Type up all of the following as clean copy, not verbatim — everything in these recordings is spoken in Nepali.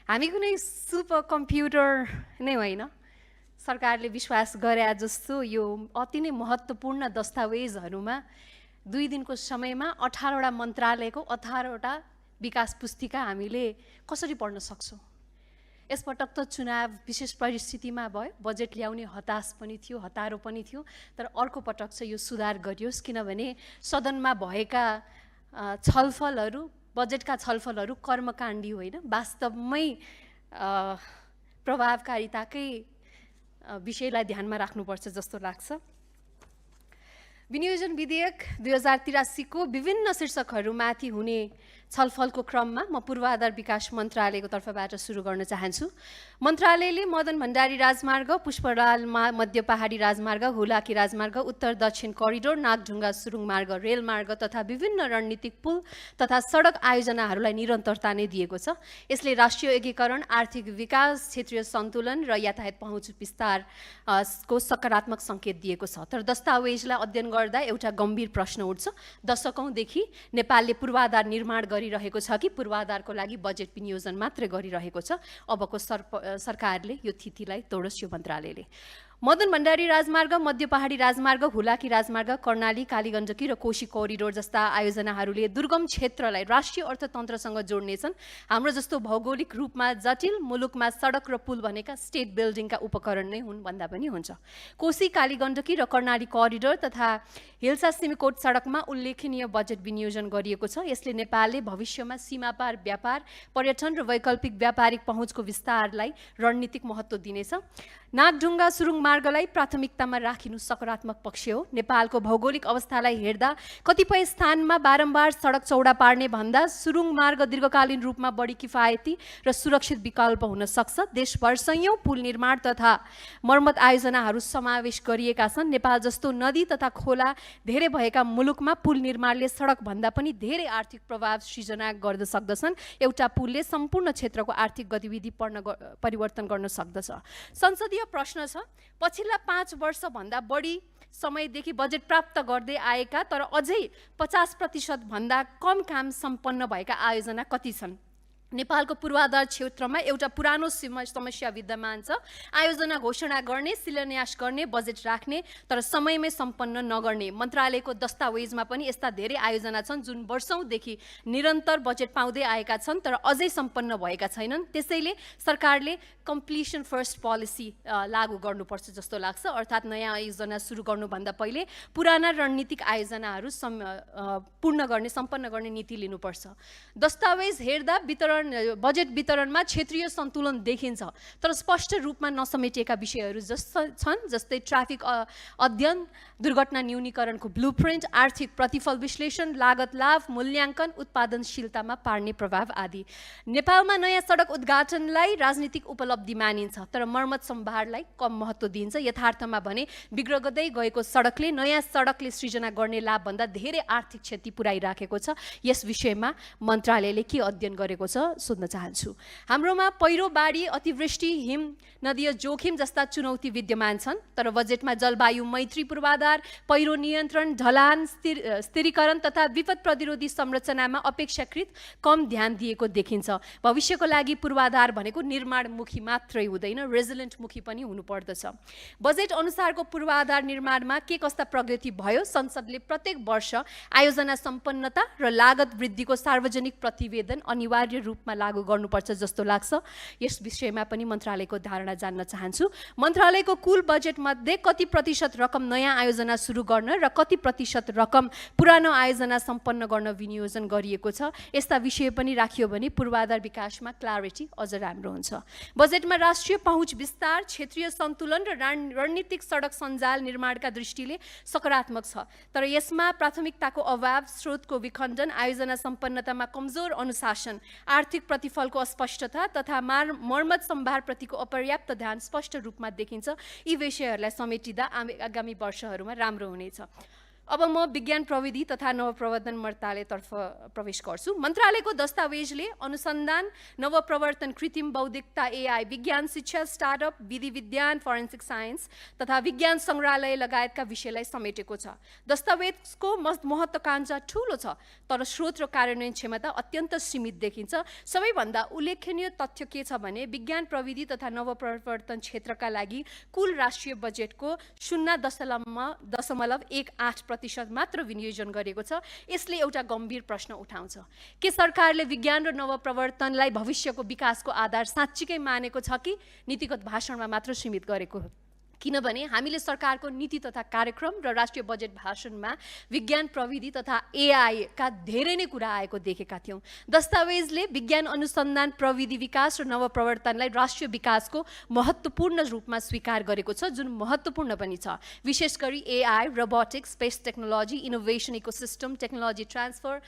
हामी कुनै सुपर कम्प्युटर नै होइन। सरकारले विश्वास गरे जस्तो यो अति नै महत्त्वपूर्ण दस्तावेजहरूमा 2 दिनको समयमा 18वटा मन्त्रालयको 18वटा विकास पुस्तिका हामीले कसरी पढ्न सक्छौँ? यसपटक त चुनाव विशेष परिस्थितिमा भयो, बजेट ल्याउने हताश पनि थियो, हतारो पनि थियो, तर अर्को पटक चाहिँ यो सुधार गरियोस्, किनभने सदनमा भएका छलफलहरू, बजेटका छलफलहरू कर्मकाण्डी होइन, वास्तवमै प्रभावकारिताकै विषयलाई ध्यानमा राख्नुपर्छ जस्तो लाग्छ। विनियोजन विधेयक 2083 को विभिन्न शीर्षकहरूमाथि हुने छलफलको क्रममा म पूर्वाधार विकास मन्त्रालयको तर्फबाट सुरु गर्न चाहन्छु। मन्त्रालयले मदन भण्डारी राजमार्ग, पुष्पलाल मध्य पहाडी राजमार्ग, हुलाकी राजमार्ग, उत्तर दक्षिण करिडोर, नागढुङ्गा सुरुङ मार्ग, रेलमार्ग तथा विभिन्न रणनीतिक पुल तथा सडक आयोजनाहरूलाई निरन्तरता नै दिएको छ। यसले राष्ट्रिय एकीकरण, आर्थिक विकास, क्षेत्रीय सन्तुलन र यातायात पहुँच विस्तार को सकारात्मक सङ्केत दिएको छ। तर दस्तावेजलाई अध्ययन गर्दा एउटा गम्भीर प्रश्न उठ्छ। दशकौँदेखि नेपालले पूर्वाधार निर्माण गरिरहेको छ कि पूर्वाधारको लागि बजेट विनियोजन मात्रै गरिरहेको छ? अबको सरकारले यो थितिलाई तोडोस् यो मन्त्रालयले। मदन भण्डारी राजमार्ग, मध्य पहाडी राजमार्ग, हुलाकी राजमार्ग, कर्णाली, कालीगण्डकी र कोशी कोरिडोर जस्ता आयोजनाहरूले दुर्गम क्षेत्रलाई राष्ट्रिय अर्थतन्त्रसँग जोड्नेछन्। हाम्रो जस्तो भौगोलिक रूपमा जटिल मुलुकमा सडक र पुल भनेका स्टेट बिल्डिङका उपकरण नै हुन् भन्दा पनि हुन्छ। कोशी, कालीगण्डकी र कर्णाली कोरिडोर तथा हिल्सा सिमिकोट सडकमा उल्लेखनीय बजेट विनियोजन गरिएको छ। यसले नेपालले भविष्यमा सीमापार व्यापार, पर्यटन र वैकल्पिक व्यापारिक पहुँचको विस्तारलाई रणनीतिक महत्त्व दिनेछ। नागढुङ्गा सुरुङ मार्गलाई प्राथमिकतामा राखिनु सकारात्मक पक्ष हो। नेपालको भौगोलिक अवस्थालाई हेर्दा कतिपय स्थानमा बारम्बार सडक चौडा पार्ने भन्दा सुरुङ मार्ग दीर्घकालीन रूपमा बढी किफायती र सुरक्षित विकल्प हुन सक्छ। देशभर सयौं पुल निर्माण तथा मर्मत आयोजनाहरू समावेश गरिएका छन्। नेपाल जस्तो नदी तथा खोला धेरै भएका मुलुकमा पुल निर्माणले सडक भन्दा पनि धेरै आर्थिक प्रभाव सृजना गर्न सक्दछन्। एउटा पुलले सम्पूर्ण क्षेत्रको आर्थिक गतिविधि परिवर्तन गर्न सक्दछ। संसदीय प्रश्न छ, पछिल्ला 5 वर्षभन्दा बढी समयदेखि बजेट प्राप्त गर्दै आएका तर अझै 50% भन्दा कम काम सम्पन्न भएका आयोजना कति छन्? नेपालको पूर्वाधार क्षेत्रमा एउटा पुरानो समस्या विद्यमान छ। आयोजना घोषणा गर्ने, शिलान्यास गर्ने, बजेट राख्ने तर समयमै सम्पन्न नगर्ने। मन्त्रालयको दस्तावेजमा पनि यस्ता धेरै आयोजना छन् जुन वर्षौंदेखि निरन्तर बजेट पाउँदै आएका छन् तर अझै सम्पन्न भएका छैनन्। त्यसैले सरकारले कम्प्लिसन फर्स्ट पोलिसी लागू गर्नुपर्छ जस्तो लाग्छ। अर्थात् नयाँ आयोजना सुरु गर्नुभन्दा पहिले पुराना रणनीतिक आयोजनाहरू पूर्ण गर्ने, सम्पन्न गर्ने नीति लिनुपर्छ। दस्तावेज हेर्दा बजेट वितरणमा क्षेत्रीय सन्तुलन देखिन्छ तर स्पष्ट रूपमा नसमेटिएका विषयहरू छन्, जस्तै ट्राफिक अध्ययन, दुर्घटना न्यूनीकरणको ब्लुप्रिन्ट, आर्थिक प्रतिफल विश्लेषण, लागत लाभ मूल्याङ्कन, उत्पादनशीलतामा पार्ने प्रभाव आदि। नेपालमा नयाँ सडक उद्घाटनलाई राजनीतिक उपलब्धि मानिन्छ तर मर्मत सम्भारलाई कम महत्त्व दिइन्छ। यथार्थमा भने बिग्रदै गएको सडकले नयाँ सडकले सृजना गर्ने लाभभन्दा धेरै आर्थिक क्षति पुर्याइराखेको छ। यस विषयमा मन्त्रालयले के अध्ययन गरेको छ सोध्न चाहन्छु। हाम्रोमा पहिरो, बाढी, अतिवृष्टि, हिम नदीय जोखिम जस्ता चुनौती विद्यमान छन् तर बजेटमा जलवायु मैत्री पूर्वाधार, पहिरो नियन्त्रण, ढलान स्थिरीकरण तथा विपद प्रतिरोधी संरचनामा अपेक्षाकृत कम ध्यान दिएको देखिन्छ। भविष्यको लागि पूर्वाधार भनेको निर्माणमुखी मात्रै हुँदैन, रेजिलेन्टमुखी पनि हुनुपर्दछ। बजेट अनुसारको पूर्वाधार निर्माणमा के कस्ता प्रगति भयो? संसदले प्रत्येक वर्ष आयोजना सम्पन्नता र लागत वृद्धिको सार्वजनिक प्रतिवेदन अनिवार्य रूपमा लागू गर्नुपर्छ जस्तो लाग्छ। यस विषयमा पनि मन्त्रालयको धारणा जान्न चाहन्छु। मन्त्रालयको कुल बजेट मध्ये कति प्रतिशत रकम नयाँ आयोजना सुरु गर्न र कति प्रतिशत रकम पुरानो आयोजना सम्पन्न गर्न विनियोजन गरिएको छ? यस्ता विषय पनि राखियो भने पूर्वाधार विकासमा क्ल्यारिटी अझ राम्रो हुन्छ। बजेटमा राष्ट्रिय पहुँच विस्तार, क्षेत्रीय सन्तुलन र रणनीतिक सडक सञ्जाल निर्माणका दृष्टिले सकारात्मक छ तर यसमा प्राथमिकताको अभाव, स्रोतको विखण्डन, आयोजना सम्पन्नतामा कमजोर अनुशासन, आर्थिक प्रतिफलको अस्पष्टता तथा मर्मत सम्भारप्रतिको अपर्याप्त ध्यान स्पष्ट रूपमा देखिन्छ। यी विषयहरूलाई समेटिँदा आगामी वर्षहरूमा राम्रो हुनेछ। अब म विज्ञान प्रविधि तथा नवप्रवर्तन मन्त्रालयतर्फ प्रवेश गर्छु। मन्त्रालयको दस्तावेजले अनुसन्धान, नवप्रवर्तन, कृत्रिम बौद्धिकता, एआई, विज्ञान शिक्षा, स्टार्टअप, विधि विज्ञान, फोरेन्सिक साइन्स तथा विज्ञान सङ्ग्रहालय लगायतका विषयलाई समेटेको छ। दस्तावेजको महत्त्वाकांक्षा ठूलो छ, तर स्रोत र कार्यान्वयन क्षमता अत्यन्त सीमित देखिन्छ। सबैभन्दा उल्लेखनीय तथ्य के छ भने विज्ञान प्रविधि तथा नवप्रवर्तन क्षेत्रका लागि कुल राष्ट्रिय बजेटको 0.18% मात्र विनियोजन गरेको छ। यसले एउटा गम्भीर प्रश्न उठाउँछ के सरकारले विज्ञान र नवप्रवर्तनलाई भविष्यको विकासको आधार साँच्चीकै मानेको छ कि नीतिगत भाषणमा मात्र सीमित गरेको हो? किनभने हामीले सरकारको नीति तथा कार्यक्रम र राष्ट्रिय बजेट भाषणमा विज्ञान प्रविधि तथा एआई का धेरै नै कुरा आएको देखेका थियौँ। दस्तावेजले विज्ञान अनुसन्धान, प्रविधि विकास र नवप्रवर्तनलाई राष्ट्रिय विकासको महत्त्वपूर्ण रूपमा स्वीकार गरेको छ, जुन महत्त्वपूर्ण पनि छ। विशेष गरी AI, robotics, space technology, innovation ecosystem, technology transfer,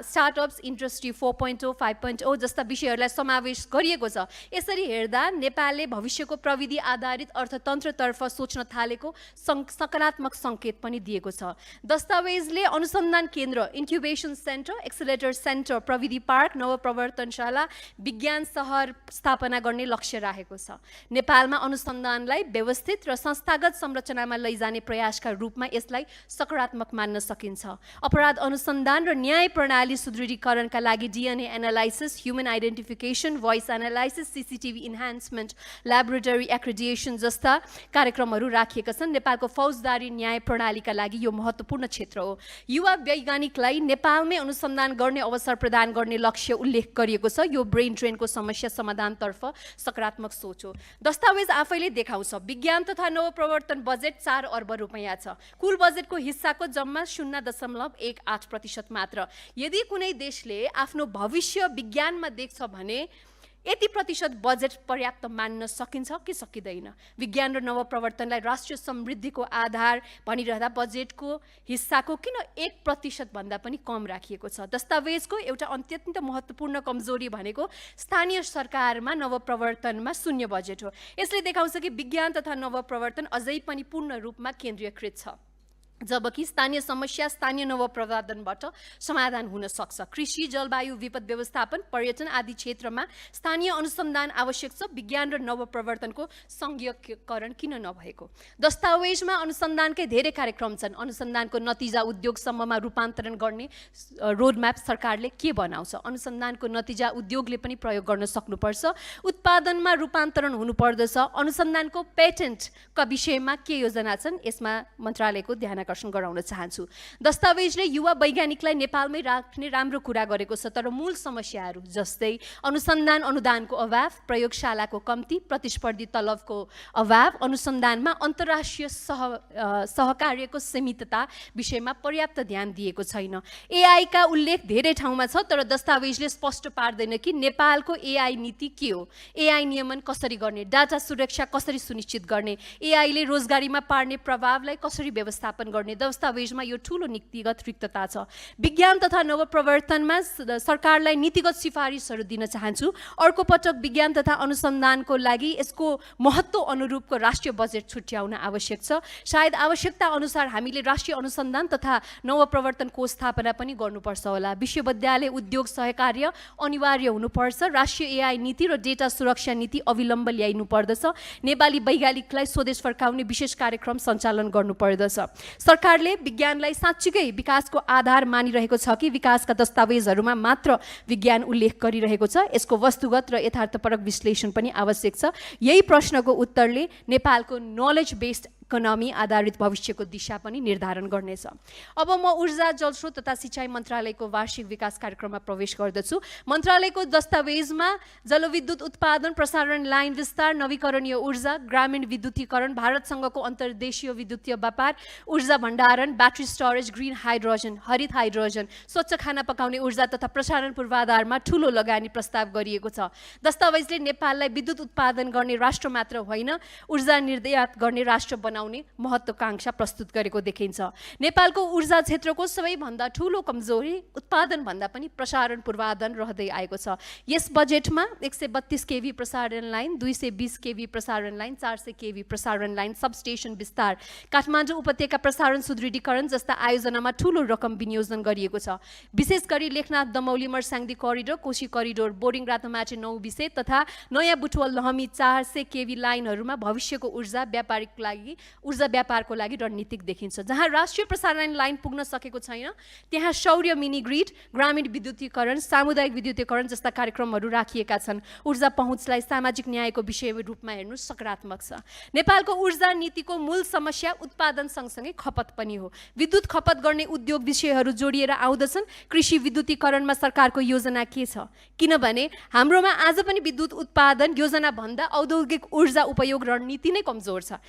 startups, industry 4.0, 5.0 जस्ता विषयहरूलाई समावेश गरिएको छ। यसरी हेर्दा नेपालले भविष्यको प्रविधि आधारित अर्थतन्त्र तर्फ सोच्न थालेको सकारात्मक सङ्केत पनि दिएको छ। दस्तावेजले अनुसन्धान केन्द्र, इन्क्युबेसन सेन्टर, एक्सेलेरेटर सेन्टर, प्रविधि पार्क, नवप्रवर्तनशाला, विज्ञान सहर स्थापना गर्ने लक्ष्य राखेको छ। नेपालमा अनुसन्धानलाई व्यवस्थित र संस्थागत संरचनामा लैजाने प्रयासका रूपमा यसलाई सकारात्मक मान्न सकिन्छ। अपराध अनुसन्धान र न्याय प्रणाली सुदृढीकरणका लागि DNA analysis, human identification, voice analysis, CCTV enhancement, laboratory accreditation जस्ता कार्यक्रमहरू राखिएका छन्। नेपालको फौजदारी न्याय प्रणालीका लागि यो महत्त्वपूर्ण क्षेत्र हो। युवा वैज्ञानिकलाई नेपालमै अनुसन्धान गर्ने अवसर प्रदान गर्ने लक्ष्य उल्लेख गरिएको छ। यो ब्रेन ड्रेनको समस्या समाधानतर्फ सकारात्मक सोच हो। दस्तावेज आफैले देखाउँछ विज्ञान तथा नवप्रवर्तन बजेट 4 अर्ब रुपैयाँ छ। कुल बजेटको हिस्साको जम्मा 0.18% मात्र। यदि कुनै देशले आफ्नो भविष्य विज्ञानमा देख्छ भने यति प्रतिशत बजेट पर्याप्त मान्न सकिन्छ कि सकिँदैन? विज्ञान र नवप्रवर्तनलाई राष्ट्रिय समृद्धिको आधार भनिरहँदा बजेटको हिस्साको किन 1% भन्दा पनि कम राखिएको छ? दस्तावेजको एउटा अत्यन्त महत्त्वपूर्ण कमजोरी भनेको स्थानीय सरकारमा नवप्रवर्तनमा शून्य बजेट हो। यसले देखाउँछ कि विज्ञान तथा नवप्रवर्तन अझै पनि पूर्ण रूपमा केन्द्रीयकृत छ, जबकि स्थानीय समस्या स्थानीय नवप्रवर्तनबाट समाधान हुन सक्छ। कृषि, जलवायु, विपद व्यवस्थापन, पर्यटन आदि क्षेत्रमा स्थानीय अनुसन्धान आवश्यक छ। विज्ञान र नवप्रवर्तनको संघीयकरण किन नभएको? दस्तावेजमा अनुसन्धानकै धेरै कार्यक्रम छन्। अनुसन्धानको नतिजा उद्योगसम्ममा रूपान्तरण गर्ने रोडम्याप सरकारले के बनाउँछ? अनुसन्धानको नतिजा उद्योगले पनि प्रयोग गर्न सक्नुपर्छ। उत्पादनमा रूपान्तरण हुनुपर्दछ। अनुसन्धानको पेटेन्टका विषयमा के योजना छन्? यसमा मन्त्रालयको ध्यान गराउन चाहन्छु। दस्तावेजले युवा वैज्ञानिकलाई नेपालमै राख्ने राम्रो कुरा गरेको छ, तर मूल समस्याहरू जस्तै अनुसन्धान अनुदानको अभाव, प्रयोगशालाको कम्ती, प्रतिस्पर्धी तलबको अभाव, अनुसन्धानमा अन्तर्राष्ट्रिय सहकार्यको सीमितता विषयमा पर्याप्त ध्यान दिएको छैन। एआईका उल्लेख धेरै ठाउँमा छ, तर दस्तावेजले स्पष्ट पार्दैन कि नेपालको एआई नीति के हो, एआई नियमन कसरी गर्ने, डाटा सुरक्षा कसरी सुनिश्चित गर्ने, एआईले रोजगारीमा पार्ने प्रभावलाई कसरी व्यवस्थापन गर्ने। दस्तावेजमा यो ठूलो नीतिगत रिक्तता छ। विज्ञान तथा नवप्रवर्तनमा सरकारलाई नीतिगत सिफारिसहरू दिन चाहन्छु। अर्को पटक विज्ञान तथा अनुसन्धानको लागि यसको महत्त्व अनुरूपको राष्ट्रिय बजेट छुट्याउन आवश्यक छ। सायद आवश्यकता अनुसार हामीले राष्ट्रिय अनुसन्धान तथा नवप्रवर्तन कोष स्थापना पनि गर्नुपर्छ होला। विश्वविद्यालय उद्योग सहकार्य अनिवार्य हुनुपर्छ। राष्ट्रिय एआई नीति र डेटा सुरक्षा नीति अविलम्ब ल्याइनु पर्दछ। नेपाली वैज्ञानिकलाई स्वदेश फर्काउने विशेष कार्यक्रम सञ्चालन गर्नुपर्दछ। सरकारले विज्ञानलाई साँच्चीकै विकासको आधार मानिरहेको छ कि विकासका दस्तावेजहरूमा मात्र विज्ञान उल्लेख गरिरहेको छ? यसको वस्तुगत र यथार्थपरक विश्लेषण पनि आवश्यक छ। यही प्रश्नको उत्तरले नेपालको नलेज बेस्ड इकोनोमी आधारित भविष्यको दिशा पनि निर्धारण गर्नेछ। अब म ऊर्जा, जलस्रोत तथा सिँचाइ मन्त्रालयको वार्षिक विकास कार्यक्रममा प्रवेश गर्दछु। मन्त्रालयको दस्तावेजमा जलविद्युत उत्पादन, प्रसारण लाइन विस्तार, नवीकरणीय ऊर्जा, ग्रामीण विद्युतीकरण, भारतसँगको अन्तर्देशीय विद्युतीय व्यापार, ऊर्जा भण्डारण, ब्याट्री स्टोरेज, ग्रिन हाइड्रोजन, हरित हाइड्रोजन, स्वच्छ खाना पकाउने ऊर्जा तथा प्रसारण पूर्वाधारमा ठूलो लगानी प्रस्ताव गरिएको छ। दस्तावेजले नेपाललाई विद्युत उत्पादन गर्ने राष्ट्र मात्र होइन, ऊर्जा निर्यात गर्ने राष्ट्र बनाउने बनाउने महत्त्वाकांक्षा प्रस्तुत गरेको देखिन्छ। नेपालको ऊर्जा क्षेत्रको सबैभन्दा ठूलो कमजोरी उत्पादनभन्दा पनि प्रसारण पूर्वाधार रहँदै आएको छ। यस बजेटमा 132 केभी प्रसारण लाइन, 220 केभी प्रसारण लाइन, 400 केभी प्रसारण लाइन, सबस्टेसन विस्तार, काठमाडौँ उपत्यका प्रसारण सुदृढीकरण जस्ता आयोजनामा ठूलो रकम विनियोजन गरिएको छ। विशेष गरी Lekhnath Damauli Marsyangdi corridor, Koshi corridor, boring Ratomate 9 विषय तथा नयाँ बुटवल लहमी 400 केभी लाइनहरूमा भविष्यको ऊर्जा व्यापारको लागि रणनीतिक देखिन्छ। जहाँ राष्ट्रिय प्रसारण लाइन पुग्न सकेको छैन त्यहाँ सौर्य मिनी ग्रिड, ग्रामीण विद्युतीकरण, सामुदायिक विद्युतीकरण जस्ता कार्यक्रमहरू राखिएका छन्। ऊर्जा पहुँचलाई सामाजिक न्यायको विषय रूपमा हेर्नु सकारात्मक छ। नेपालको ऊर्जा नीतिको मूल समस्या उत्पादन सँगसँगै खपत पनि हो। विद्युत खपत गर्ने उद्योग विषयहरू जोडिएर आउँदछन्। कृषि विद्युतीकरणमा सरकारको योजना के छ? किनभने हाम्रोमा आज पनि विद्युत उत्पादन योजना भन्दा औद्योगिक ऊर्जा उपयोग रणनीति नै कमजोर छ।